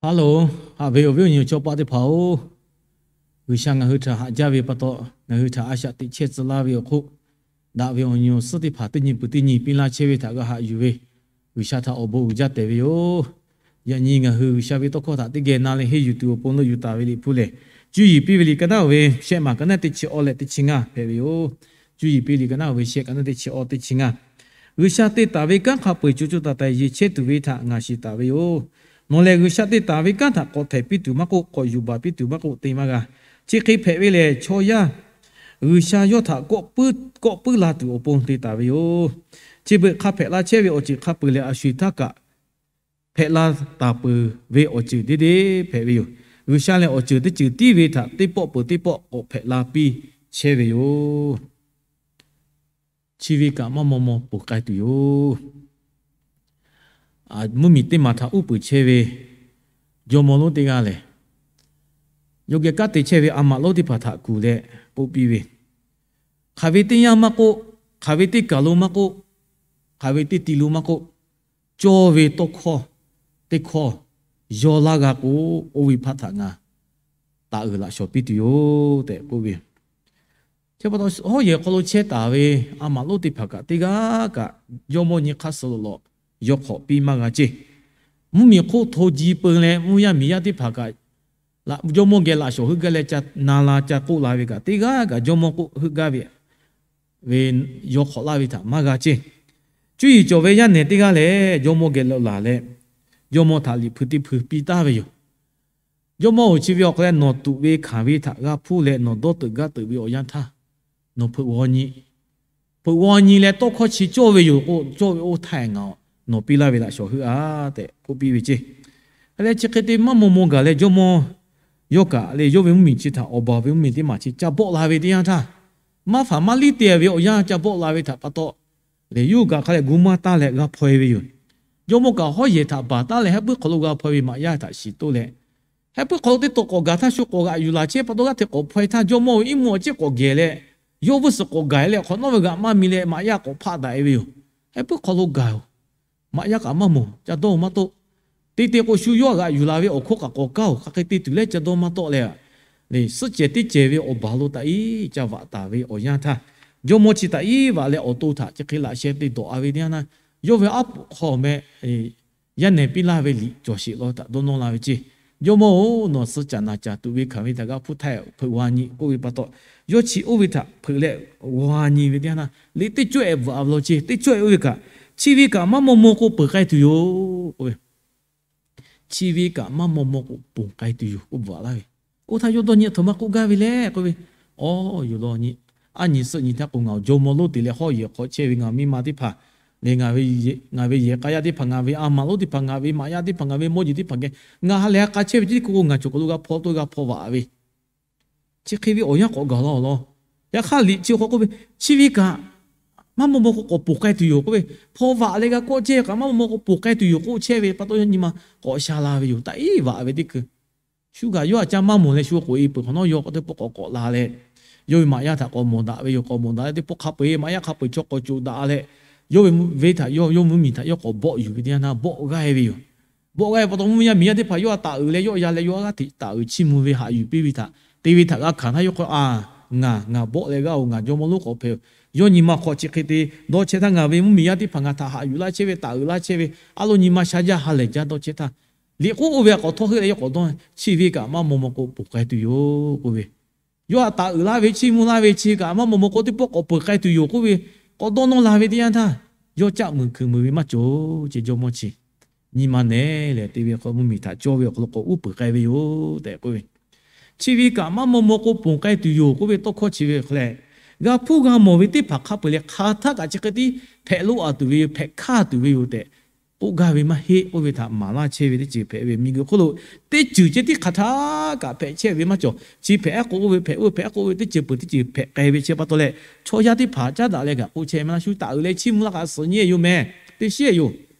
Hello, haꞈ ve awˬ viˉ awˬ nyi awˬ chawˇ paˆ teˇ hpaˍ-oˬ, G'uiˬsha ngaˬ hui htaꞈ haꞈ jaˇ ve pa taw, ngaˬ hui htaꞈ a shaꞈ teꞈ chehˇ tcuh laˇ ve awˬ hk'oˆ, daꞈ ve awˬ nyi awˬ suhˉ teˇ hpaˍ teˇ nyi peuˬ teˇ nyi piˇ laˇ chehˇ ve htaꞈ g'a haꞈ yuˬ ve, G'uiˬsha htaꞈ awˬ bon uiˍ jaˇ tehꞈ ve yoˬ. Yaꞈ nyi ngaˬ hui G'uiˬsha ve tawˇ hkawˇ htaꞈ teˇ geh na leh henˇ yuˬ tuˬ awˬ pon lo yuˬ taˍ ve Liꞈ hpu lehˬ, cuˇ yiˍ piˇ ve liꞈ ka naˉ oˬ ve shehˆ maˬ ka naˉ teˇ chi awˇ leh teˇ chi ngaˇ hpehꞈ ve yoˬ. Cuˇ yiˍ piˇ liꞈ ka naˉ oˬ ve shehˆ ka naˉ teˇ chi awˇ teˇ chi ngaˇ. G'uiˬsha te taˍ ve kanˉ hk'a peu-eˬ co co taiˍ taiˍ yeˬ chehˇ tuˬ ve htaꞈ ngaˬ shiˍ taˍ ve yoˬ. Nawˬ lehˬ G'uiˬsha te taˍ ve kanˉ htaꞈ k'awꞈ htehˍ piˇ tuˬ maˇ k'oˆ, k'awꞈ yuˬ baˬ piˇ tuˬ maˇ k'oˆ, te maˇ g'a. Chi hk'e hpehꞈ ve lehˬ, chaw yaˇ G'uiˬsha yawˇ htaꞈ kawˆ puiˉ la tuˬ awˬ pon te taˍ ve yoˬ. Chi beuꞈ hk'a hpehꞈ la chehˇ ve awˬ ceuˬ hk'a peu-eˬ lehˬ, a sho-eˬ htaˇ kaꞈ hpehꞈ la taˍ peuˬ ve awˬ ceuˬ deˇ deˇ hpehꞈ ve yoˬ. G'uiˬsha lehˬ, awˬ ceuˬ teˇ ceuˬ tiˉ ve htaꞈ teˇ pawˆ peuˬ teˇ pawˆ k'awꞈ hpehꞈ la piˇ chehˇ ve yoˬ. Chi ve kaꞈ maˇ maw maw ponˬ k'ai tuˬ yoˬ. Mvuhˇmiˬ teˇ maˬ htaꞈ uˉ peunˍ chehˇ ve jawˇmawˇ lonˉ teˇ g'aˇ lehˬ, yawˇ geh kanˉ te chehˇ ve a maꞈ lonˉ teˇ hpaˍ htaꞈ kuˬ leh k'oˆ piˇ ve, hk'aˬ ve teˇ yanˇ maˇ k'oˆ, hk'aˬ ve teˇ kaˬ lo maˇ k'oˆ, hk'aˬ ve teˇ ti lo maˇ k'oˆ, cawˇ ve tawˇ hkawˇ teˇ hkawˇ yaw laˇ g'a k'o, oˇ ve hpaˇ htaꞈ ngaˬ taˍ uiˍ laꞈ shawˍ piˇ tuˬ yoˬ tehꞈ k'oˆ ve. Chi pa taw, hawˉ yehˬ hk'aw lo chehˇ taˍ ve a maꞈ lonˉ teˇ hpaˍ kaꞈ teˇ g'aˇ kaꞈ jawˇmawˇ nyi hk'aˇ suh lawꞈ lawꞈ yaw hk'awꞈ piˇ maˇ g'a ceˇ. Mvuhˇmiˬ hk'oˆ hto ji peu leh mvuhˇ yaˇ miˬ yaˇ teˇ hpaˍ kaꞈ jawˇmawˇ geh laꞈ shawˍ heuˆ gaˇ leh ca na la ca k'oˆ la ve kaꞈ, teˇ g'aˇ kaꞈ jawˇmawˇ k'oˆ heuˆ gaˇ ve ve yaw hk'awꞈ laˇ ve htaꞈ maˇ g'a ceˇ. Cuˇ yiˍ cawˬ ve yaˇ nehˬ teˇ g'aˇ lehˬ, jawˇmawˇ geh lo laˬ leh, jawˇmawˇ htaꞈ liꞈ hpu teˇ hpu piˇ taˍ ve yoˬ. Jawˇmawˇ-oˬ, chi ve awˬ hk'aw leh nawˬ tuꞈ ve hkanˍ ve htaꞈ g'a hpuˇ leh nawˬ dawˇ teuꞈ gaˇ teuꞈ ve awˬ yanˇ htaˇ, nawˬ hpeuꞈ g'aw nyi, hpeuꞈ g'aw nyi leh tawˇ hkawˇ chi cawˇ ve yoˬ k'o, cawˇ ve oˇ htaˇ ngaˬ nawˬ piˇ laˇ ve laꞈ shawˍ heuˆ-a tehꞈ k'oˆ piˇ ve ceˇ. Hk'e leh chi hk'e te maˇ maw maw gaˬ leh jawˇmawˇ yawˇ kaꞈ leh yawˇ ve mvuhˇmiˬ chi htaꞈ awˬ baˬ ve mvuhˇmiˬ teˇ maˬ chi ca bawˆ la ve teˇ yanˇ htaˇ, maˇ hpaˍ maˇ liˇ te ve awˬ yanˇ ca bawˆ la ve htaꞈ pa taw lehˬ, yawˇ kaꞈ hk'a leh gu maˇ taˇ leh g'a hpaw-e ve yoˬ. Jawˇmawˇ kaꞈ hawˉ yehˬ htaꞈ baˬ taˉ leh, hehˉ puiˉ hk'aw lo g'a hpaw-e ve maꞈ yaˇ htaꞈ shiˍ toˆ leh, hehˉ puiˉ hk'aw lo teˇ tawꞈ k'awꞈ gaˬ htaˇ shu k'awꞈ g'aꞈ yuˬ laˬ chehˇ pa taw, g'aˇ hteꞈ k'awꞈ hpaw-e htaˇ, jawˇmawˇ iˉ mvuhˇ awˬ ceˉ k'awꞈ gehˬ leh, yawˇ vuiˇ suhˍ k'awꞈ gaˬ leh hk'awꞈ nawˉ ve g'aꞈ maˇ mi leh maꞈ yaˇ k'awꞈ hpaˆ daꞈ-e ve yoˬ. Hehˉ puiˉ hk'aw lo gaˬ-oˬ, maꞈ yaˇ kaꞈ maˇ mawˬ, ca dawˇ maˇ tawˆ. Te te k'o, shu yawˇ g'aꞈ yuˬ la ve awˬ hkawˇ kaꞈ k'awꞈ kaˇ-oˬ, hk'aˬ hk'e te tuˬ leh ca dawˇ maˇ tawˆ leh, suhˆ cehˬ teˇ cehˬ ve awˬ baˬ lo taꞈ iˉ ca vaꞈ taˍ ve awˬ yanˇ htaˇ, jawˇmawˇ chi taꞈ iˉ vaꞈ leh awˬ to htaꞈ chi hk'e laꞈ sheh te dawꞈ-a ve teˇ yanˇ htaˇ, yawˇ ve aˉ poꞈ hk'aw meh yaˇ nehˬ piˇ laˇ ve liꞈ cawˬ sheˍ law htaꞈ dawˇ nawˇ la ve ceˇ. Jawˇmawˇ-oˬ, nawˬ suh caꞈ naˍ caꞈ tuꞈ ve hkanˍ ve htaꞈ g'a hpuˇ htaˇ hpeuꞈ g'aw nyi k'oˆ ve pa taw, yawˇ chi oˇ ve htaꞈ hpeuꞈ leh g'aw nyi ve teˇ yanˇ htaˇ, liꞈ teˇ cawehˬ bvuhꞈ-a ve law ceˇ. Teˇ cawehˬ oˇ ve kaꞈ, chi ve kaꞈ maˇ maw maw k'o ponˬ k'ai tuˬ yoˬ k'oˆ ve. Chi ve kaꞈ maˇ maw maw k'o ponˬ k'ai tuˬ yoˬ k'oˆ bvuhꞈ laˇ ve. Oˇ htaˇ yawˇ dawˇ nyi a htoꞈ ma k'oˆ gaˇ ve le k'oˆ ve, Awˬ, yoˬ law nyi. A nyi suhˆ nyi htaˇ k'o, ngaˬ awˬ jawˇmawˇ lonˉ te leh hawˉ yehˬ hk'aw chehˇ ve ngaˬ miˇ ma teˇ hpaˍ leh, ngaˬ ve yehˬ k'a yaˇ teˇ hpaˍ, ngaˬ ve a maꞈ lonˉ teˇ hpaˍ, ngaˬ ve maꞈ yaˇ teˇ hpaˍ, ngaˬ ve mawˇ jeˬ teˇ hpaˍ geh ngaˬ ha lehˬ ha k'a chehˇ ve ceˇ k'o, ngaˬ cawˬ kaˬ lo g'a hpaw toˆ g'a hpaw vaꞈ ve. Chi hk'e ve awˬ yanˇ k'awꞈ gaˬ la-oˬ law. Yaꞈ hk'aˇ liꞈ chi hk'aw k'oˆ ve, chi ve kaꞈ maˇ maw maw k'o k'awꞈ ponˬ k'ai tuˬ yoˬ k'oˆ ve, hpaw vaꞈ leh g'a kawˆ chehˇ kaꞈ maˇ maw maw k'o ponˬ k'ai tuˬ yoˬ k'oˆ chehˇ ve pa taw, yawˇ nyi ma k'awꞈ sha la ve yoˬ. Taꞈ iˉ vaꞈ ve teˇ hkui, shu kaꞈ yawˇ aꞈ ca maˇ mawˬ leh shu k'oꞈ-e peuˬ hk'awꞈ nawˉ, yawˇ k'awꞈ teˇ pawˆ k'awꞈ k'awꞈ la leh, yawˇ ve maꞈ yaˇ htaꞈ k'awꞈ mawˬ daꞈ ve yoˬ. K'awꞈ mawˬ daꞈ leh teˇ pawˆ hk'a peu-eˬ maꞈ yaˇ hk'a peu-eˬ chaw k'awꞈ coˬ daꞈ leh, yawˇ ve venˇ htaꞈ yawˇ, yawˇ mvuhˇmiˬ htaꞈ yawˇ k'awꞈ bawˆ yuˬ ve teˇ yanˇ htaˇ bawˆ g'aˇ-e ve yoˬ. Bawˆ g'aˇ ve pa taw, mvuhˇ yaˇ miˬ yaˇ teˇ hpaˍ yawˇ htaꞈ taˍ uiˍ leh yawˇ ya leh yawˇ g'aˇ hteꞈ taˍ uiˍ chiˇ mvuh ve haꞈ yuˬ piˇ ve htaꞈ te ve htaꞈ g'a hkanˍ htaˇ, yawˇ k'oˆ, A, ngaˬ, ngaˬ bawˆ leh g'aˇ-oˬ, ngaˬ jawˇmawˇ lonˉ k'awꞈ hpehꞈ-oˬ. Yawˇ nyi ma hk'aw chi hk'e te dawˇ chehˇ htaˇ, ngaˬ ve mvuhˇmiˬ yaˇ teˇ hpaˍ ngaˬ htaꞈ haꞈ yuˬ laˇ chehˇ ve, taˍ uiˍ laˇ chehˇ ve, a lo nyi ma sha jaˇ ha lehˬ jaˇ dawˇ chehˇ htaˇ, liꞈ k'oˆ oˇ ve htaꞈ k'awꞈ htawˇ heuˆ leh yawˇ k'awꞈ dawˇ, chi ve kaꞈ maˇ maw maw k'o ponˬ k'ai tuˬ yoˬ k'oˆ ve, yawˇ htaꞈ taˍ uiˍ laˇ ve chiˇ mvuh laˇ ve chi kaꞈ maˇ maw maw k'o teˇ pawˆ k'awꞈ ponˬ k'ai tuˬ yoˬ k'oˆ ve, k'awꞈ dawˇ nawˇ la ve teˇ yanˇ htaˇ, yawˇ caˆ muiˬ hkui muiˬ ve maˇ cawˬ ce jawˇmawˇ chi. Nyi ma nehˬ lehˬ, te ve hk'aw mvuhˇmiˬ htaꞈ cawˇ ve awˬ hk'aw lo k'awꞈ uˉ peunˬ k'ai ve yoˬ tehꞈ k'oˆ ve, chi ve kaꞈ maˇ maw maw k'o ponˬ k'ai tuˬ yoˬ k'oˆ ve tawˇ hkawˇ chi ve hk'aw leh, g'a hpuˇ g'a mawˬ ve teˇ hpaˍ hk'a peu-eˬ leh hk'aˬ htaˇ kaꞈ chi hk'e tiˉ hpehꞈ loꞈ-a tuˬ ve yoˬ, hpehꞈ hkaˇ tuˬ ve yoˬ tehꞈ k'oˆ gaˇ ve maˇ heˆ k'oˆ ve htaꞈ maˍ laˇ chehˇ ve teˇ ceuˬ hpehꞈ ve. Miˬguiˬ hk'oˆ lo teˇ ceuˬ ceh tiˉ hk'aˬ htaˇ kaꞈ hpehꞈ chehˇ ve maˇ cawˬ. Chi hpehꞈ-a k'o oˇ ve hpehꞈ, oˇ ve hpehꞈ-a k'o oˇ ve, teˇ ceuˬ peuˬ teˇ ceuˬ hpehꞈ k'ai ve chi pa taw leh, chaw yaˇ teˇ hpaˍ caˉ daꞈ leh kaꞈ k'oˆ chehˇ ve maˇ heˆ. Shu taˍ uiˍ leh chiˇ mvuh laˇ kaꞈ suhˍ nyi-e yoˬ mehˍ, teˇ sheˉ-e yoˬ.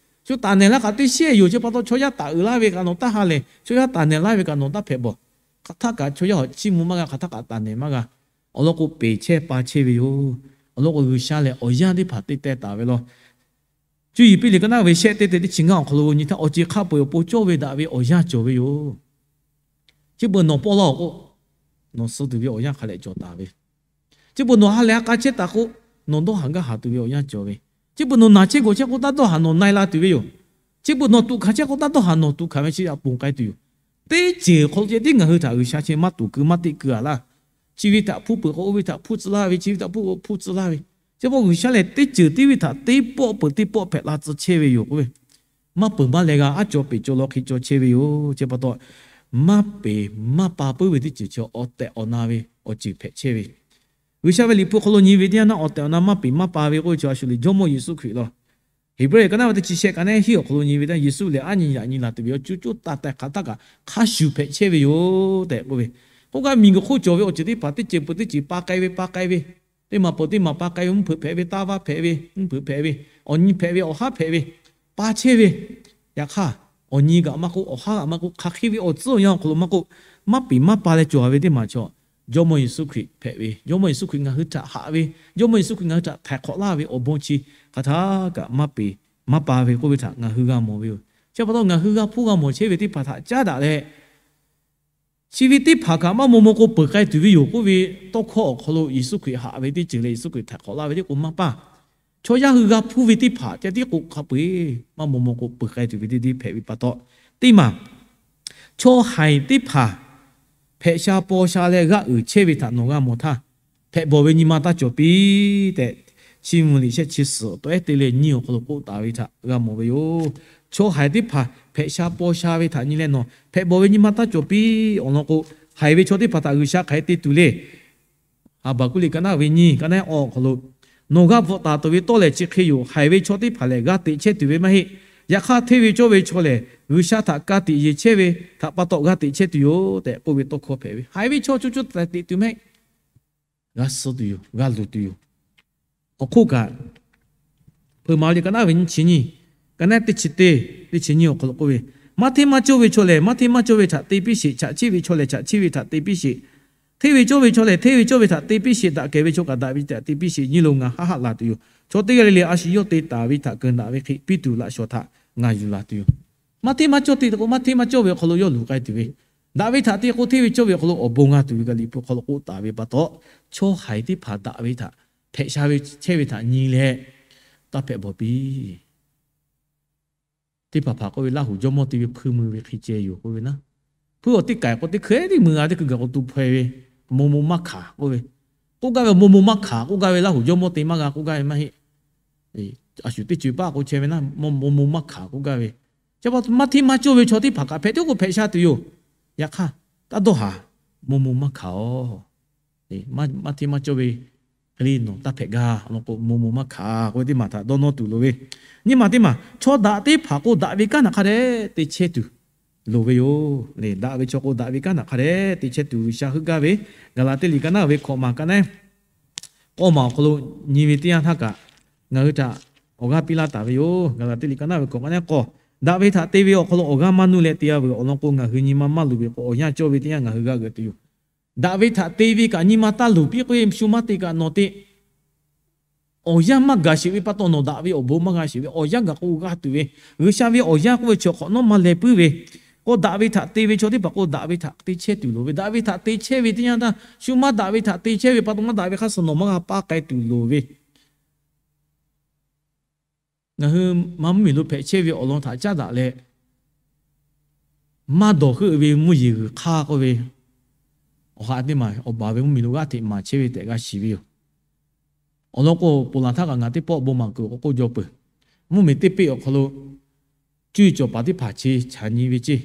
Shu taˍ nehˬ laˇ kaꞈ teˇ sheˉ-e yoˬ. Chi pa taw chaw yaˇ taˍ uiˍ laˇ ve kaꞈ nawˬ taˇ ha lehˬ, chaw yaˇ taˍ nehˬ laˇ ve kaꞈ nawˬ taˇ hpehꞈ bawˬ. Hk'aˬ htaˇ kaꞈ chaw yaˇ hawꞈ chiˇ mvuh maˇ g'a, hk'aˬ htaˇ kaꞈ taˍ nehˬ maˇ g'a. Awˬ lawn k'o, peˬ chehˇ pa chehˇ ve yoˬ. Awˬ lawn k'o, G'uiˬsha lehˬ awˬ yanˇ teˇ hpaˍ te teh taˍ ve law. Cuˇ yiˍ piˇ liꞈ ka naˉ ve shehˆ teˇ te teˇ chi ngaˇ awˬ hk'aw lo nyi htaˇ, awˬ ceˬ hk'a peu-eˬ awˬ pon cawˇ ve daꞈ ve awˬ yanˇ cawˬ ve yoˬ. Chi beuꞈ nawˬ pawˆ laˇ-oˬ k'o, nawˬ suh tuˬ ve awˬ yanˇ hk'a leh cawˬ taˍ ve. Chi beuꞈ nawˬ ha lehˬ ha k'a chehˇ taˍ k'o, nawˬ dawˇ haˍ gaˇ haˍ tuˬ ve awˬ yanˇ cawˬ ve. Chi beuꞈ nawˬ naˬ chehˇ gawˬ chehˇ k'o, taˇ dawˇ haˍ nawˬ na-e la tuˬ ve yoˬ. Chi beuꞈ nawˬ tuꞈ hkanˍ chehˇ k'o, taˇ dawˇ haˍ nawˬ tuꞈ hkanˍ ve chi a ponˬ k'ai tuˬ yoˬ. Teˇ ceuˬ hk'aw lo ceh tiˉ ngaˬ hui htaꞈ G'uiˬsha chi maˇ tuˬ keu maˇ teˆ keu-a laˇ. Chi ve htaꞈ hpuˇ peuˬ k'o, oˇ ve htaꞈ hpuˇ tcuh laˇ ve, chi ve htaꞈ hpuˇ k'o hpuˇ tcuh laˇ ve. Chi pa taw G'uiˬsha lehˬ teˇ ceuˬ tiˉ ve htaꞈ teˇ pawˆ peuˬ teˇ pawˆ hpehꞈ la tcuh chehˇ ve yoˬ k'oˆ ve, maˇ peuˬ maˇ leh g'a aˉ caw peˬ caw law hk'e caw chehˇ ve yoˬ. Chi pa taw maˇ peˬ maˇ pa puiˉ ve teˇ ceuˬ chi awˬ tehˬ awˬ na ve awˬ ceuˬ hpehꞈ chehˇ ve. G'uiˬsha ve Liꞈ hpu hk'aw lo nyi ve teˇ yanˇ naˆ, awˬ tehˬ awˬ na maˇ peˬ maˇ pa ve k'oˆ ve chi a shu le Jawˇmawˇ Yeˍsuˆ Hkriꞈ law. Heˍbrehˇ ka naˉ ve teˇ chi shehˆ ka naˉ hiˆ awˬ hk'aw lo nyi ve teˇ yanˇ, Yeˍsuˆ lehˬ aˉ nyi yaꞈ nyi laˬ tuˬ ve awˬ cuˇ coˉ taˍ tehˬ hk'aˬ htaˇ kaꞈ hk'a shuˍ hpehꞈ chehˇ ve yoˬ tehꞈ k'oˆ ve. K'oˆ gaˇ miˬguiˬ hk'oˆ cawˬ ve awˬ ceuˬ teˇ hpaˍ teˇ ceuˬ peuˬ teˇ ceuˬ pa k'ai ve, pa k'ai ve, teˇ maˬ peuˬ teˇ maˬ pa k'ai ve, mvuhˇ hpeuꞈ hpehꞈ ve, taˇ vaˇ hpehꞈ ve, mvuhˇ hpeuꞈ hpehꞈ ve, awˬ nyi hpehꞈ ve, awˬ haˉ hpehꞈ ve, pa chehˇ ve. Yaꞈ hk'aˇ, awˬ nyi kaꞈ maˇ k'oˆ, awˬ haˉ kaꞈ maˇ k'oˆ, hk'aˬ hk'e ve awˬ tcuhˉ awˬ yanˇ awˬ hk'aw lo maˇ k'oˆ, maˇ peˬ maˇ pa leh cawˬ ve teˇ maˬ chaw, Jawˇmawˇ Yeˍsuˆ Hkriꞈ hpehꞈ ve, Jawˇmawˇ Yeˍsuˆ Hkriꞈ ngaˬ hui htaꞈ haꞈ ve, Jawˇmawˇ Yeˍsuˆ Hkriꞈ ngaˬ hui htaꞈ htaiˍ hk'awꞈ laˇ ve awˬ bon chi hk'aˬ htaˇ kaꞈ maˇ peˬ maˇ pa ve k'oˆ ve htaꞈ ngaˬ hui g'a mawˬ ve yoˬ. Chi pa taw ngaˬ hui g'a hpuˇ g'a mawˬ chehˇ ve teˇ hpaˍ htaꞈ caˉ daꞈ leh, chi ve teˇ hpaˍ kaꞈ maˇ maw maw k'o peuˬ k'ai tuˬ ve yoˬ k'oˆ ve tawˇ hkawˇ awˬ hk'aw lo Yeˍsuˆ Hkriꞈ haꞈ ve teˇ ceuˬ leh Yeˍsuˆ Hkriꞈ htaiˍ hk'awꞈ laˇ ve teˇ k'o maˇ paˇ. Chaw yaˇ hui g'a hpuˇ ve teˇ hpaˍ ceh tiˉ k'o hk'a peu-eˬ maˇ maw maw k'o peuˬ k'ai tuˬ ve teˇ deˇ hpehꞈ ve pa taw, teˇ maˬ chaw haiˬ teˇ hpaˍ hpehꞈ sha paw sha leh g'aˇ uiˍ chehˇ ve htaꞈ nawˬ g'a mawˬ htaˇ, hpehꞈ bawˬ ve nyi ma taˇ cawˬ piˇ tehꞈ, Chiˇ mvuh liꞈ shehˆ chi suhˍ tawˆ ehˉ teˇ leh nyiˇ awˬ hk'aw lo k'oˆ taˍ ve htaꞈ g'a mawˬ ve yoˬ. Chaw haiˬ teˇ hpaˍ hpehꞈ sha paw sha ve htaꞈ nyi leh nawˬ hpehꞈ bawˬ ve nyi ma taˇ cawˬ piˇ. Awˬ lawn k'o, haiˬ ve chaw teˇ hpaˍ htaꞈ G'uiˬsha hk'aˬ hk'e te tuˬ le. Haˍbaˍkuˆ liꞈ ka naˉ ve nyiˇ ka naˉ awˬ hk'aw lo, nawˬ g'a bvuhꞈ taˍ tuˬ ve tawˇ lehˬ chi hk'e yoˬ. Haiˬ ve chaw teˇ hpaˍ lehˬ g'a teꞈ chehˇ tuˬ ve maˇ heˆ. Yaꞈ hk'aˇ hteˇ ve cawˇ ve chaw lehˬ G'uiˬsha htaꞈ ka tiꞈ yeˬ chehˇ ve htaꞈ pa taw g'a teꞈ chehˇ tuˬ yoˬ tehꞈ k'oˆ ve tawˇ hkawˇ hpehꞈ ve. Haiˬ ve chaw co co taiˍ teꞈ tuˬ maˇ heˆ. G'a suh tuˬ yoˬ, g'a luˬ tuˬ yoˬ. Awˬ hk'oˆ kaꞈ, Hpeuꞈ maˍ liꞈ ka naˉ ve nyiˇ chi nyiˇ, ka naˉ teˇ chi teˇ, teˇ chi nyiˇ awˬ hk'aw lo k'oˆ ve, maˇ hteˇ maˇ cawˇ ve chaw lehˬ maˇ hteˇ maˇ cawˇ ve htaꞈ te piˇ sheˍ. Chaꞈ chiˇ ve chaw lehˬ chaꞈ chiˇ ve htaꞈ te piˇ sheˍ. Hteˇ ve cawˇ ve chaw lehˬ hteˇ ve cawˇ ve htaꞈ te piˇ sheˍ. Daꞈ kehˬ ve chaw kaꞈ daꞈ ve htaꞈ te piˇ sheˍ. Nyi loˬ, ngaˬ haˆ haˆ laˬ tuˬ yoˬ. Chaw teˇ g'aˇ le le a shu yawˇ te taˍ ve htaꞈ keunˍ daꞈ ve hk'e piˇ tuˬ laꞈ shawˍ htaꞈ ngaˬ yuˬ laˬ tuˬ yoˬ. Maˇ hteˇ maˇ cawˇ te k'o, maˇ hteˇ maˇ cawˇ ve awˬ hk'aw lo yawˇ luˬ k'ai tuˬ ve, daꞈ ve htaꞈ te k'o hteˇ ve cawˇ ve awˬ hk'aw lo awˬ bon g'a tuˬ ve kaꞈ Liꞈ hpu hk'aw lo k'oˆ taˍ ve pa taw, chaw haiˬ teˇ hpaˍ daꞈ ve htaꞈ hpehꞈ sha ve chehˇ ve htaꞈ nyi leh, taˇ hpehꞈ bawˬ piˇ. Teˇ hpaˍ hpaˍ k'oˆ ve, Laˇ huˍ jawˇmawˇ te ve hpui mui ve hk'e ceh yoˬ k'oˆ ve naˉ, hpui awˬ teˇ kaiˬ k'o teˇ hkui teˇ mui g'a teˇ hkui gaˬ k'o tu hpaw-e ve, maw mo maˇ hkanˍ k'oˆ ve, k'oˆ gaˇ ve maw mo maˇ hkanˍ k'oˆ gaˇ ve, Laˇ huˍ jawˇmawˇ te maˇ g'a k'oˆ gaˇ ve maˇ heˆ. A shu teˇ ceuˬ paˆ k'o chehˇ ve naˉ, maw mo maˇ hkanˍ k'oˆ gaˇ ve, chi pa maˇ hteˇ maˇ cawˇ ve chaw teˇ hpaˍ kaꞈ hpehꞈ tiˉ k'o hpehꞈ sha tuˬ yoˬ. Yaꞈ hk'aˇ, taˇ dawˇ haˍ, maw mo maˇ hkanˍ-oˬ. Maˇ hteˇ maˇ cawˇ ve hk'e le nawˬ taˇ hpehꞈ gaˇ. Awˬ lawn k'o, maw mo maˇ hkanˍ k'oˆ ve teˇ maˬ htaꞈ dawˇ nawˇ tuˬ loˍ ve. Nyiˇ maˬ teˇ maˬ, chaw daꞈ teˇ hpaˍ k'o daꞈ ve kanˉ naꞈ hk'a dehꞈ te chehˇ tuˬ loˍ ve yoˬ le. Daꞈ ve chaw k'o daꞈ ve kanˉ naꞈ hk'a dehꞈ te chehˇ tuˬ G'uiˬsha heuˆ gaˇ ve. Gaˍlaˍtiˆ liꞈ ka naˉ ve hkawꞈ maˬ ka naˉ k'awˇ maˬ awˬ hk'aw lo nyi ve teˇ yanˇ htaˇ kaꞈ, ngaˬ hui htaꞈ awˬ g'aˇ piˇ laˇ taˍ ve yoˬ. Gaˍlaˍtiˆ liꞈ ka naˉ ve hkawꞈ ka naˉ k'awˇ, daꞈ ve htaꞈ te ve awˬ hk'aw lo awˬ g'aˇ maˇ nuˇ leh te-a veuˬ. Awˬ lawn k'o, ngaˬ hui nyi ma maˇ luˬ ve k'o, awˬ yanˇ cawˇ ve teˇ yanˇ ngaˬ hui g'a g'euꞈ tuˬ yoˬ. Daꞈ ve htaꞈ te ve kaꞈ nyi ma taˇ luˬ piˇ k'oˆ ve, shu maˇ te kaꞈ nawˬ te awˬ yanˇ maˇ gaˬ sheˍ ve pa taw, nawˬ daꞈ ve awˬ bon maˇ g'a sheˍ ve. Awˬ yanˇ gaˬ k'o g'a tuˬ ve, G'uiˬsha ve awˬ yanˇ k'oˆ ve chi hk'awꞈ nawˉ maˇ leh puiˉ ve, k'o daꞈ ve htaꞈ te ve chaw teˇ hpaˍ k'o daꞈ ve htaꞈ te chehˇ tuˬ loˍ ve. Daꞈ ve htaꞈ te chehˇ ve teˇ yanˇ htaˇ, shu maˇ daꞈ ve htaꞈ te chehˇ ve pa taw, maˇ daꞈ ve hk'aˇ suh nawˬ maˇ g'a paˇ k'ai tuˬ loˍ ve. Ngaˬ hui ma mvuhˇmiˬ lo hpehꞈ chehˇ ve awˬ lawn htaꞈ caˉ daꞈ leh, maˇ dawˬ heuˆ ve mvuhˇ yeˬ g'uiˬ hk'aˇ k'oˆ ve, awˬ ha teˇ maˬ awˬ baˬ ve mvuhˇmiˬ lo g'aˇ hteꞈ maˍ chehˇ ve tehꞈ g'a shiˍ ve yoˬ. Awˬ lawn k'o, ponˬ laˬ htaˇ kaꞈ ngaˬ teˇ pawˆ bon maˍ kuiˬ k'oˆ k'oˆ jaw peuˬ. Mvuhˇmiˬ teˇ peˆ awˬ hk'aw lo cuˇ yiˍ cawˬ paˍ teˇ hpaˍ chi chaꞈ nyi ve ceˇ,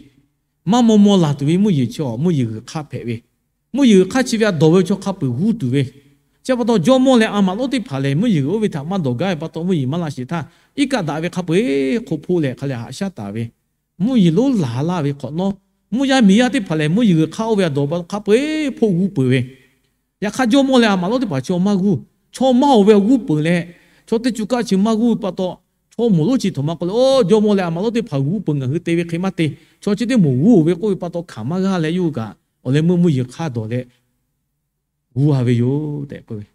maˇ maw maw laˬ tuˬ ve mvuhˇ yeˬ chi awˬ mvuhˇ yeˬ g'uiˬ hk'aˇ hpehꞈ ve, mvuhˇ yeˬ g'uiˬ hk'aˇ chi ve a dawˬ ve chaw hk'a peu-eˬ g'uˇ tuˬ ve. Chi pa taw, jawˇmawˇ leh a maˍ lonˉ teˇ hpaˍ lehˬ, mvuhˇ yeˬ g'uiˬ oˇ ve htaꞈ maˇ dawˬ gaˇ ve pa taw, mvuhˇ yeˬ maˇ la sheˍ htaˇ, iˉ kaˆ daꞈ ve hk'a peu-eˬ hk'oˆ hpoˆ leh hk'a leh haꞈ shaˉ taˍ ve, mvuhˇ yeˬ lonˉ laˬ laˇ ve hk'awꞈ nawˉ, mvuhˇ yaˇ miˬ yaˇ teˇ hpaˍ lehˬ, mvuhˇ yeˬ g'uiˬ hk'aˇ oˇ ve a dawˬ pa hk'a peu-eˬ hpoˆ g'uˇ peuˬ ve. Yaꞈ hk'aˇ, jawˇmawˇ leh a maˍ lonˉ teˇ hpaˍ chaw maˇ g'uˇ, chaw maˇ oˬ ve g'uˇ peuˬ leh, chaw teˇ cuˇ kaˆ chi maˇ g'uˇ pa taw, chaw moˍ lonˉ chi htaꞈ maˇ k'oˆ leh, Oˇ, jawˇmawˇ leh a maˍ lonˉ teˇ hpaˍ g'uˇ peuˬ, ngaˬ hui te ve hk'e maˇ te. Chaw chi teˇ moˍ g'uˇ oˬ ve k'oˆ ve pa taw, hkanˍ maˇ g'aˇ leh yawˇ hui kaꞈ awˬ leh meuˇ mvuhˇ yeˬ hk'aˇ dawˬ leh g'uˇ-a ve yoˬ tehꞈ k'oˆ ve.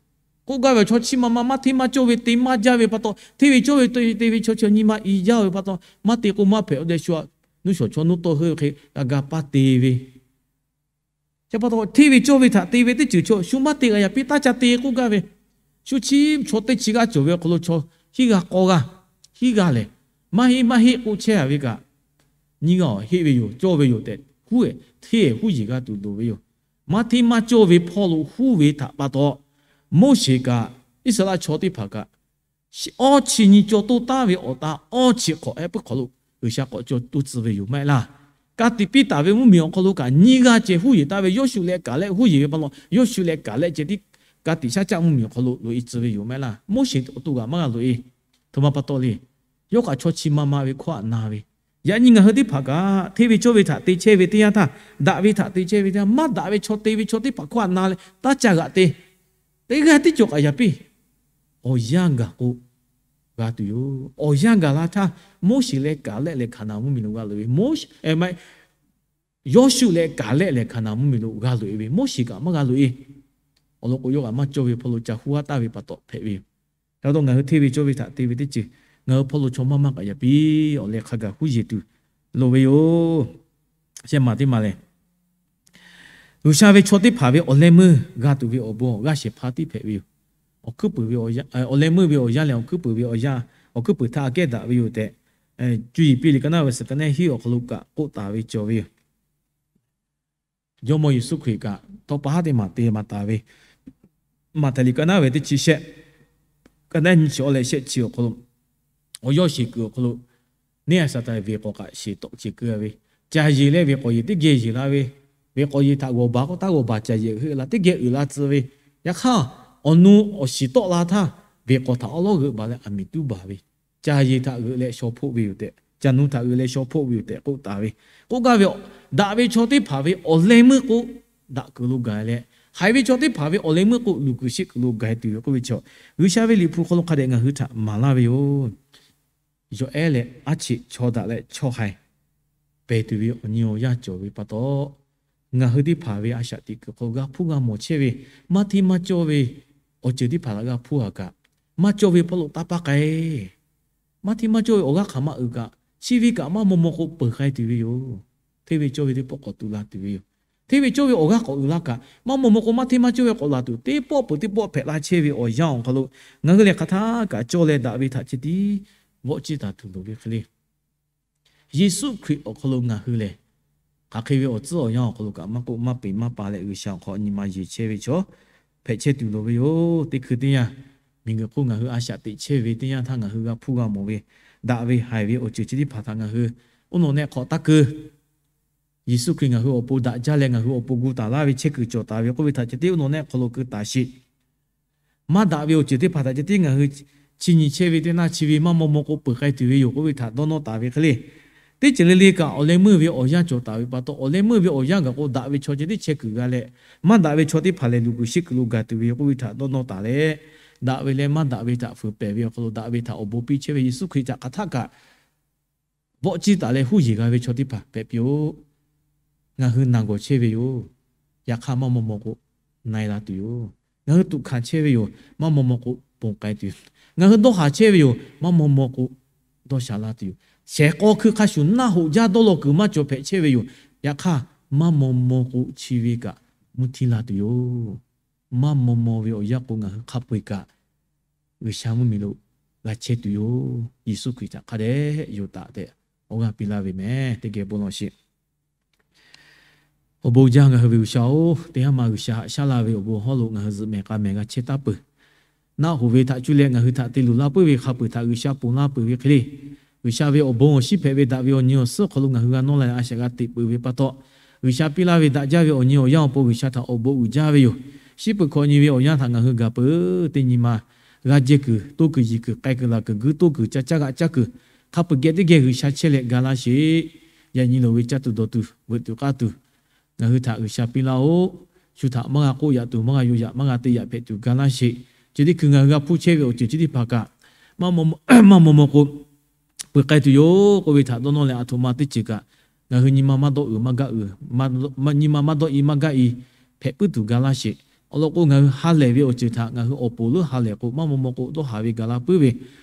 K'oˆ gaˇ ve chaw chi ma ma maˇ hteˇ maˇ cawˇ ve te maˇ jaˇ ve pa taw, hteˇ ve cawˇ ve te te ve chaw chi nyi ma i jaˇ ve pa taw, maˇ te k'o maˇ hpehꞈ. Awˬ deh shu a, nuˇ shawˍ chaw nuˇ tawˇ heuˆ ve hk'e g'a ga paˇ te ve. Chi pa taw hteˇ ve cawˇ ve htaꞈ te ve teˇ ceuˬ chaw shu maˇ te g'a yaꞈ piˇ taˇ ca te k'oˆ gaˇ ve. Shu chi chaw teˇ chi g'aˇ cawˬ ve awˬ hk'aw lo chaw hiˉ g'a k'awˇ g'aˇ, hiˉ g'aˇ lehˬ, maˇ heˆ maˇ heˆ k'oˆ chehˇ a ve kaꞈ, nyiˇ g'aˇ heˆ ve yoˬ, cawˇ ve yoˬ tehꞈ huˉ hteˇ huˉ yeˬ g'a tuˬ loˍ ve yoˬ. Maˇ hteˇ maˇ cawˇ ve hpawˇ lo huˉ ve htaꞈ pa taw, Moˉseˍ kaꞈ Iˉsaˍreˍlaˆ chaw teˇ hpaˍ kaꞈ, awˇ chi nyi caw toˇ taˉ ve awˬ ta awˇ chi hk'awꞈ hehˆ puiˉ hk'awꞈ lo G'uiˬsha k'awꞈ caw toˇ tcuh ve yoˬ maˇ heˆ laˇ. Ka tiꞈ piˇ taˍ ve mvuhˇmiˬ awˬ hk'aw lo kaꞈ nyiˇ g'aˇ ceh huˉ yeˬ taˍ ve, Yawˇshuˆ leh Kaˍlehˆ huˉ yeˬ ve pa taw, Yawˇshuˆ leh Kaˍlehˆ ceh tiˉ ka tiꞈ shaˉ caˆ mvuhˇmiˬ awˬ hk'aw lo loꞈ e tcuh ve yoˬ maˇ heˆ laˇ. Moˉseˍ awˬ to kaꞈ maˇ g'a loꞈ e. Htoꞈ ma pa taw le. Yawˇ kaꞈ chaw chi ma ma ve hkawˇ htaꞈ na ve. Yaꞈ nyi ngaˬ hui teˇ hpaˍ kaꞈ hteˇ ve cawˇ ve htaꞈ te chehˇ ve teˇ yanˇ htaˇ, daꞈ ve htaꞈ te chehˇ ve teˇ yanˇ, maˇ daꞈ ve chaw te ve chaw teˇ hpaˍ hkawˇ htaꞈ na leh taˇ ca g'aꞈ te. Teˇ g'aˇ tiˉ cawˬ k'aꞈ yaꞈ piˇ. Awˬ yanˇ gaˬ k'o g'a tuˬ yoˬ. Awˬ yanˇ gaˬ la htaˇ, Moˉseˍ leh Kaˍlehˆ leh Hkaˍnanˍ mvuhˇmiˬ lo g'a loꞈ ve, Moˉseˍ, Yawˇshuˆ leh Kaˍlehˆ lehˬ Hkaˍnanˍ mvuhˇmiˬ lo g'a loꞈ e ve, Moˉseˍ kaꞈ maˇ g'a loꞈ e. Awˬ lawn k'o, yawˇ kaꞈ maˇ cawˇ ve hpawˇ lo ca huˉ haˉ taˍ ve pa taw hpehꞈ ve yoˬ. Ca taw ngaˬ hui hteˇ ve cawˇ ve htaꞈ te ve teˇ ceuˬ ngaˬ hui hpawˇ lo chaw maˇ maˇ k'aꞈ yaꞈ piˇ. Awˬ leh hk'a gaˬ huˉ yeˬ tuˬ loˍ ve yoˬ. Shehˆ maˬ teˇ maˬ lehˬ, G'uiˬsha ve chaw teˇ hpaˍ ve awˬ leh meuˇ g'a tuˬ ve awˬ bon g'aˇ shehˍ hpaˇ tiˉ hpehꞈ ve yoˬ. Awˬ hkuiˉ puiˍ ve awˬ yanˇ, awˬ leh meuˇ ve awˬ yanˇ lehˬ, awˬ hkuiˉ puiˍ ve awˬ yanˇ, awˬ hkuiˉ puiˍ htaꞈ aꞈ kehˉ daꞈ ve yoˬ tehꞈ, Cuˇ yiˍ piˇ liꞈ ka naˉ ve suhˍ ka naˉ hiˉ awˬ hk'aw lo kaꞈ k'oˆ taˍ ve cawˬ ve yoˬ. Jawˇmawˇ Yeˍsuˆ Hkriꞈ kaꞈ tawˇ pa haˉ teˇ maˬ te maˍ taˍ ve, Maꞈhtehˍ liꞈ ka naˉ ve teˇ chi shehˆ, ka naˉ nyi chi awˬ leh shehˆ chi awˬ hk'aw lo, awˬ yawˇ sheˍ kuiˬ awˬ hk'aw lo neˇ a shaˍ taˍ ve k'awꞈ kaꞈ sheˍ tawˆ ce keu ve, caˬ yeˬ leh ve k'awꞈ yeˬ teˇ geh yeˬ la ve, ve k'awꞈ yeˬ htaꞈ g'awˬ baˬ k'o taˇ g'awˬ baˬ, caˬ yeˬ heuˆ la teˇ geh uiˍ la tcuh ve, yaꞈ hk'aˇ awˬ nu awˬ shiˍ tawˆ la htaˇ, ve k'awꞈ htaꞈ awˉ lawˉ g'euꞈ baˬ leh aˬ miˍ tuˉ baˬ ve, caˬ yeˬ htaꞈ g'euꞈ leh shaw hpoˆ ve yoˬ tehꞈ, caˬ nu htaꞈ g'euꞈ leh shaw hpoˆ ve yoˬ tehꞈ k'oˆ taˍ ve. K'oˆ gaˇ ve, daꞈ ve chaw teˇ hpaˍ ve awˬ leh meuˇ k'o daꞈ kuiˬ lo gaˬ leh, haiˬ ve chaw teˇ hpaˍ ve awˬ leh meuˇ k'o luˬ kuiˬ sheˆ kuiˬ lo gaˬ tuˬ ve k'oˆ ve chaw, G'uiˬsha ve liꞈ hpu hk'aw lo hk'a dehꞈ ngaˬ hui htaꞈ maˍ laˇ ve yoˬ. Yawˬ ehˉ leh aˉ cheꞈ chaw daꞈ leh chaw haiˬ pehˬ tuˬ ve awˬ nyi awˬ yanˇ cawˬ ve pa taw, ngaˬ hui teˇ hpaˍ ve a shaꞈ teꞈ kuiˬ hk'aw g'a hpuˇ g'a mawˬ chehˇ ve, maˇ hteˇ maˇ cawˇ ve awˬ ceuˬ teˇ hpaˍ htaꞈ g'a hpuˇ a kaꞈ, maˇ cawˇ ve hpawˇ lo taˇ paˇ k'ai. Maˇ hteˇ maˇ cawˇ ve awˬ g'aˇ hk'aˬ ma uiˍ kaꞈ, chi ve kaꞈ maˇ maw maw k'o peuˬ k'ai tuˬ ve yoˬ. Hteˇ ve cawˇ ve teˇ pawˆ k'awꞈ tu la tuˬ ve yoˬ. Hteˇ ve cawˇ ve awˬ g'aˇ k'awꞈ uiˍ la kaꞈ, maˇ maw maw k'o maˇ hteˇ maˇ cawˇ ve k'awꞈ laˬ tuˬ, teˇ pawˆ peuˬ teˇ pawˆ hpehꞈ la chehˇ ve awˬ yanˇ awˬ hk'aw lo, ngaˬ hui lehˬ hk'aˬ htaˇ kaꞈ cawˇ leh daꞈ ve htaꞈ ceh tiˉ vawˆ ciˇ taˍ tuˬ loˍ ve hk'e le. Yeˍsuˆ Hkriꞈ awˬ hk'aw lo ngaˬ hui lehˬ, hk'aˬ hk'e ve awˬ tcuhˉ awˬ yanˇ awˬ hk'aw lo kaꞈ maˇ k'oˆ maˇ peꞈ maˇ pa leh G'uiˬsha awˬ hk'aw nyi ma yeˬ chehˇ ve chaw hpehꞈ chehˇ tuˬ loˍ ve yoˬ. Teˇ hkui teˇ yanˇ, miˬguiˬ hk'oˆ ngaˬ hui a shaꞈ teꞈ chehˇ ve teˇ yanˇ htaˇ ngaˬ hui g'a hpuˇ g'a mawˬ ve, daꞈ ve haiˬ ve awˬ ceuˬ chi teˇ hpaˍ htaꞈ ngaˬ hui oˇ nawˬ nehˆ hk'awꞈ taˇ keu. Yeˍsuˆ Hkriꞈ ngaˬ hui awˬ pon daꞈ jaˇ leh ngaˬ hui awˬ pon gu taˍ laˇ ve chehˇ kuiˬ cawˬ taˍ ve k'oˆ ve htaꞈ ceh tiˉ oˇ nawˬ nehˆ hk'aw lo keu taˍ sheˍ. Maˇ daꞈ ve awˬ ceuˬ teˇ hpaˍ htaꞈ ceh tiˉ ngaˬ hui chi nyi chehˇ ve teˇ naˇ chi ve maˇ maw maw k'o peuˬ k'ai tuˬ ve yoˬ k'oˆ ve htaꞈ dawˇ nawˇ taˍ ve hk'e le. Teˇ ceuˬ le le kaꞈ awˬ leh meuˇ ve awˬ yanˇ cawˬ taˍ ve pa taw, awˬ leh meuˇ ve awˬ yanˇ gaˬ k'o daꞈ ve chaw ceh tiˉ chehˇ kuiˬ g'a leh, maˇ daꞈ ve chaw teˇ hpaˍ lehˬ luˬ kuiˬ sheˆ kuiˬ lo gaˬ tuˬ ve yoˬ k'oˆ ve htaꞈ dawˇ nawˇ taˍ leh, daꞈ ve leh maˇ daꞈ ve htaꞈ fuiˍ pehˍ ve awˬ hk'aw lo daꞈ ve htaꞈ awˬ bon piˇ chehˇ ve Yeˍsuˆ Hkriꞈ htaꞈ hk'aˬ htaˇ kaꞈ vawˆ ciˇ taˍ leh huˉ yeˬ g'a ve chaw teˇ hpaˍ hpehꞈ piˇ-oˆ. Ngaˬ hui naˬ gawˬ chehˇ ve yoˬ. Yaꞈ hk'aˇ maˇ maw maw k'o na e la tuˬ yoˬ. Ngaˬ hui tuꞈ hkanˍ chehˇ ve yoˬ. Maˇ maw maw k'o ponˬ k'ai tuˬ yoˬ. Ngaˬ hui dawˇ haˍ chehˇ ve yoˬ. Maˇ maw maw k'o dawˇ sha la tuˬ yoˬ. Shehˍ k'aw hkui hk'a shuˍ naˆ hoꞈ jaˇ dawˇ law kuiˬ maˇ cawˬ hpehꞈ chehˇ ve yoˬ. Yaꞈ hk'aˇ maˇ maw maw k'o chi ve kaꞈ mvuhˇ htiˇ la tuˬ yoˬ. Maˇ maw maw ve awˬ yanˇ k'o ngaˬ hui hk'a peu-eˬ kaꞈ G'uiˬsha mvuhˇmiˬ lo g'a chehˇ tuˬ yoˬ. Yeˍsuˆ Hkriꞈ htaꞈ hk'a dehꞈ yonˍ taˍ tehꞈ awˬ g'aˇ piˇ laˇ ve meh. Teˇ geh bon lawˬ sheˍ. Awˬ bon jaˇ ngaˬ hui ve G'uiˬsha-oˬ, teˇ haˉ ma G'uiˬsha haꞈ shaˉ laˇ ve awˬ bon hawˉ lo ngaˬ hui zuhꞈ mehˍ k'a mehˍ g'a chehˇ taˉ peuˬ. Naˆ hoꞈ ve htaꞈ cuˇ leh ngaˬ hui htaꞈ te luˬ laˇ puiˉ ve hk'a peu-eˬ htaꞈ G'uiˬsha ponˬ laˇ peuˬ ve hk'e le. G'uiˬsha ve awˬ bon awˬ shinˉ hpehꞈ ve daꞈ ve awˬ nyi awˬ suhˉ awˬ hk'aw lo ngaˬ hui g'a nawˇ la leh a shaꞈ g'a teꞈ peuˬ ve pa taw, G'uiˬsha piˇ laˇ ve daꞈ jaˇ ve awˬ nyi awˬ yanˇ awˬ pon G'uiˬsha htaꞈ awˬ bon uiˍ jaˇ ve yoˬ. Shiˉ peuˬ hkawꞈ nyi ve awˬ yanˇ htaꞈ ngaˬ hui gaˬ peuˬ teˇ nyi ma g'a jehˇ kuiˬ, toˇ kuiˬ, yiˬ kuiˬ, k'ai kuiˬ, laˬ kuiˬ, guiˇ toˇ kuiˬ, ca caˇ g'aꞈ caˇ kuiˬ, hk'a peu-eˬ geh teˇ geh G'uiˬsha chehˇ leh ga laˇ sheˍ. Yaꞈ nyi loˍ ve caˇ tuˬ dawˬ tuˬ, veuꞈ tuˬ k'aˇ tuˬ, ngaˬ hui htaꞈ G'uiˬsha piˇ laˇ-oˆ. Shu htaꞈ maˇ g'a k'oˆ yaꞈ tuˬ, maˇ g'a yuˬ yaꞈ, maˇ g'a te yaꞈ hpehꞈ tuˬ ga laˇ sheˍ. Chi teˇ hkui ngaˬ hui g'a hpuˇ chehˇ ve awˬ ceuˬ chi teˇ hpaˍ kaꞈ maˇ maw maw k'o peuˬ k'ai tuˬ yoˬ k'oˆ ve htaꞈ dawˇ nawˇ leh, aˬ htoꞈ ma teˇ ceuˬ kaꞈ ngaˬ hui nyi ma maˇ dawˇ uiˍ maˇ gaˇ uiˍ, nyi ma maˇ dawˇ i maˇ gaˇ i hpehꞈ puiˉ tuˬ ga laˇ sheˍ. Awˬ lawn k'o, ngaˬ hui ha lehˬ ve awˬ ceuˬ htaꞈ ngaˬ hui awˬ poˍ leuˉ ha lehˬ k'o, maˇ maw maw k'o dawˇ haˍ ve gaˬ la puiˉ ve,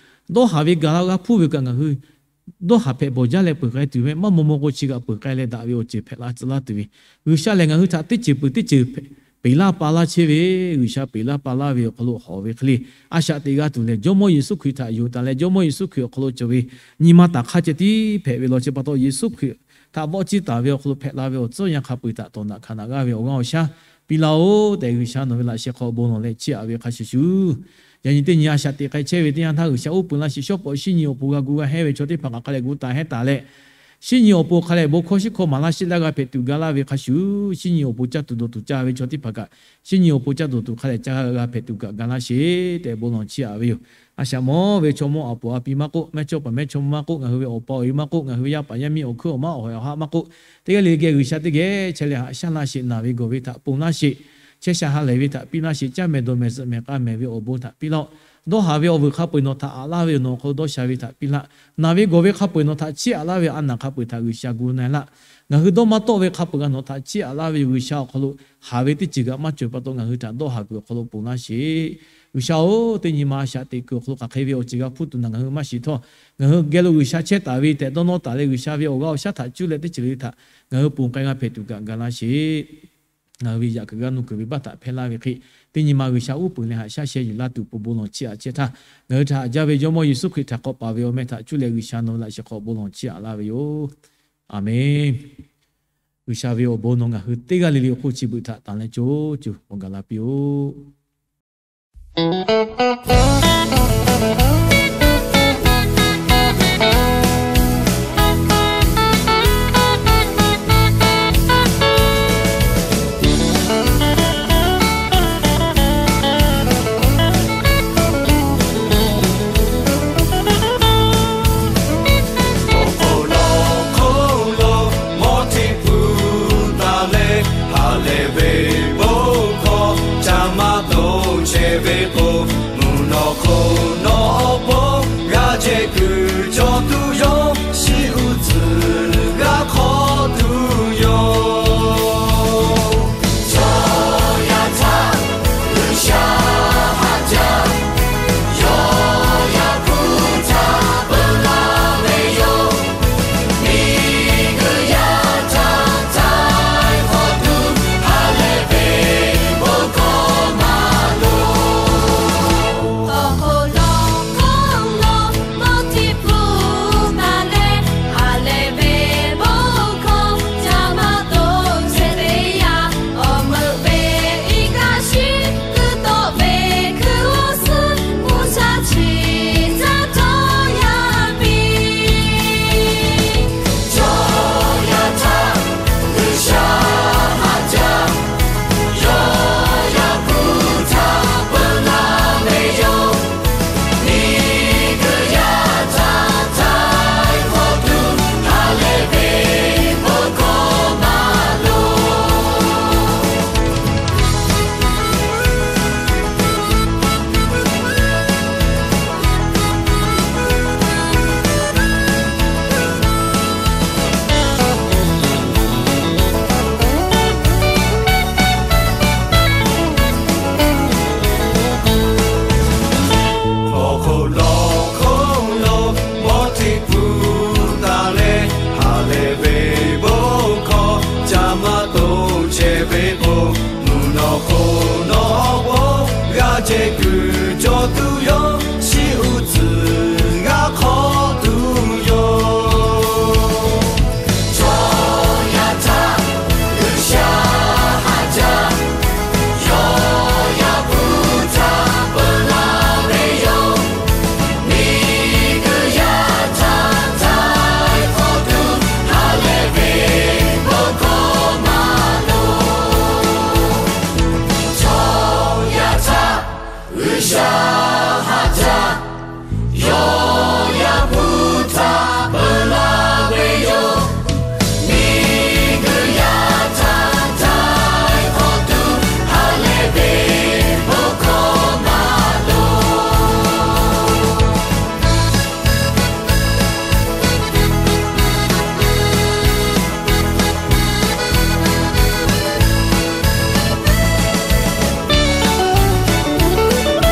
dawˇ haˍ ve gaˬ la g'a hpuˇ ve kaꞈ ngaˬ hui dawˇ haˍ hpehꞈ bawˬ jaˇ leh peuˬ k'ai tuˬ ve, maˇ maw maw k'o chi kaꞈ peuˬ k'ai leh daꞈ ve awˬ ceuˬ hpehꞈ la tcuh laˇ tuˬ ve, G'uiˬsha lehˬ ngaˬ hui htaꞈ teˇ ceuˬ peuˬ teˇ ceuˬ peꞈ laˇ pa laˇ chehˇ ve, G'uiˬsha peꞈ laˇ pa laˇ ve awˬ hk'aw lo hawˍ ve hk'e le, a shaꞈ teꞈ g'a tuˬ lehˬ, Jawˇmawˇ Yeˍsuˆ Hkriꞈ htaꞈ yonˍ taˍ leh, Jawˇmawˇ Yeˍsuˆ Hkriꞈ awˬ hk'aw lo cawˬ ve nyi ma taˍ hk'aˇ ceh tiˉ hpehꞈ ve law chi pa taw, Yeˍsuˆ Hkriꞈ htaꞈ vawˆ ciˇ taˍ ve awˬ hk'aw lo hpehꞈ la ve awˬ tcuhˉ yanˇ hk'a peu-eˬ htaꞈ tawˍ naꞈ hkanˍ naꞈ g'aˇ ve awˬ g'aˇ awˬ shaˉ piˇ laˇ-oˆ tehꞈ, G'uiˬsha nawˬ ve laꞈ sheh hk'aw bon lawˬ leh chiˇ aꞈ ve hk'a shuˍ shuˍ, yaꞈ nyi teˇ nyi a shaꞈ teꞈ k'ai chehˇ ve teˇ yanˇ htaˇ, G'uiˬsha uˉ peunˍ laˇ sheˍ. Shawˉ pawˍ shinˉ nyi awˬ pon g'a gu g'a hehˉ ve chaw teˇ hpaˍ kaꞈ hk'a leh gu taˍ hehˉ taˍ leh, shinˉ nyi awˬ pon hk'a leh bon hkawˇ shinˉ hkawˇ maˍ laˇ sheˆ laˇ g'a hpehꞈ tuˬ ga laˇ ve hk'a shuˍ, shinˉ nyi awˬ pon caˇ tuˬ dawˬ tuˬ caˇ ve chaw teˇ hpaˍ kaꞈ, shinˉ nyi awˬ pon caˇ dawˬ tuˬ hk'a leh caˇ g'a hpehꞈ tuˬ kaꞈ ga laˇ sheˍ tehꞈ bon lawˬ chiˇ aꞈ ve yoˬ. A shaꞈ mawˇ ve chaw mawˇ a poˍ a pi maˇ k'oˆ, mehˇchawˇ paˍ mehˇchawˇma maˇ k'oˆ, ngaˬ hui ve awˬ pa awˬ e maˇ k'oˆ, ngaˬ hui ve yaˇ paˍ yaˇ miˇ awˬ hkuiˉ awˬ maˉ awˬ hawˍ awˬ haˆ maˇ k'oˆ, teˇ g'aˇ le le geh G'uiˬsha teˇ geh chehˇ leh haꞈ shaˉ laˇ sheˍ. Naˬ ve gawˬ ve htaꞈ ponˬ laˇ sheˍ. Chehˇ sha ha lehˬ ve htaꞈ piˇ laˇ sheˍ. Caˇ mehˍ dawˬ mehˍ zuhꞈ mehˍ k'a mehˍ ve awˬ bon htaꞈ piˇ laˇ-oˆ. Dawˇ haˍ ve awˬ vuiˬ hk'a peu-eˬ nawˬ htaꞈ aꞈ laˇ ve yoˬ. Nawˬ awˬ hk'aw lo dawˇ sha ve htaꞈ piˇ laˇ. Naˬ ve gawˬ ve hk'a peu-eˬ nawˬ htaꞈ chiˇ aꞈ laˇ ve a naˬ hk'a peu-eˬ htaꞈ G'uiˬsha gu na-e laˇ. Ngaˬ hui dawˇ maˇ tawˆ ve hk'a peu-eˬ g'a nawˬ htaꞈ chiˇ aꞈ laˇ ve yoˬ. G'uiˬsha awˬ hk'aw lo haˍ ve teˇ ceuˬ kaꞈ maˇ cawˬ pa taw, ngaˬ hui htaꞈ dawˇ haˍ kuiˬ awˬ hk'aw lo ponˬ laˇ sheˍ. G'uiˬsha-oˬ, teˇ nyi ma a shaꞈ teꞈ kuiˬ awˬ hk'aw lo hk'aˬ hk'e ve awˬ ceuˬ g'a hpuˇ tuˬ naˬ ngaˬ hui maˇ shiˍ htawˇ, ngaˬ hui geh lo G'uiˬsha chehˇ taˍ ve tehꞈ dawˇ nawˇ taˍ leh, G'uiˬsha ve awˬ g'aˇ awˬ shaˉ htaꞈ cuˇ leh teˇ ceuˬ le le htaꞈ ngaˬ hui ponˬ k'ai g'a hpehꞈ tuˬ kaꞈ ga laˇ sheˍ. Ngaˬ hui ve yaꞈ kuiˬ g'a nuˇ kuiˬ ve baˆ htaꞈ hpehˇ laˇ ve hk'e, teˇ nyi ma G'uiˬsha uˉ peunˍ leh haꞈ shaˉ sheh yuˬ laˇ tuˬ pon bon lawˬ chiˇ aꞈ chehˇ htaˇ, ngaˬ hui htaꞈ haꞈ jaˇ ve Jawˇmawˇ Yeˍsuˆ Hkriꞈ htaꞈ k'awꞈ paˍ ve awˬ meh htaꞈ cuˇ leh G'uiˬsha nawˬ ve laꞈ sheh hk'aw bon lawˬ chiˇ aꞈ laˇ ve yoˬ. Aˍmenˇ. G'uiˬsha ve awˬ bon nawˬ ngaˬ hui teˇ g'aˇ le le awˬ hk'oˆ chi beuꞈ htaꞈ tanˍ leh co co awˬ gaˬ la piˇ-oˆ.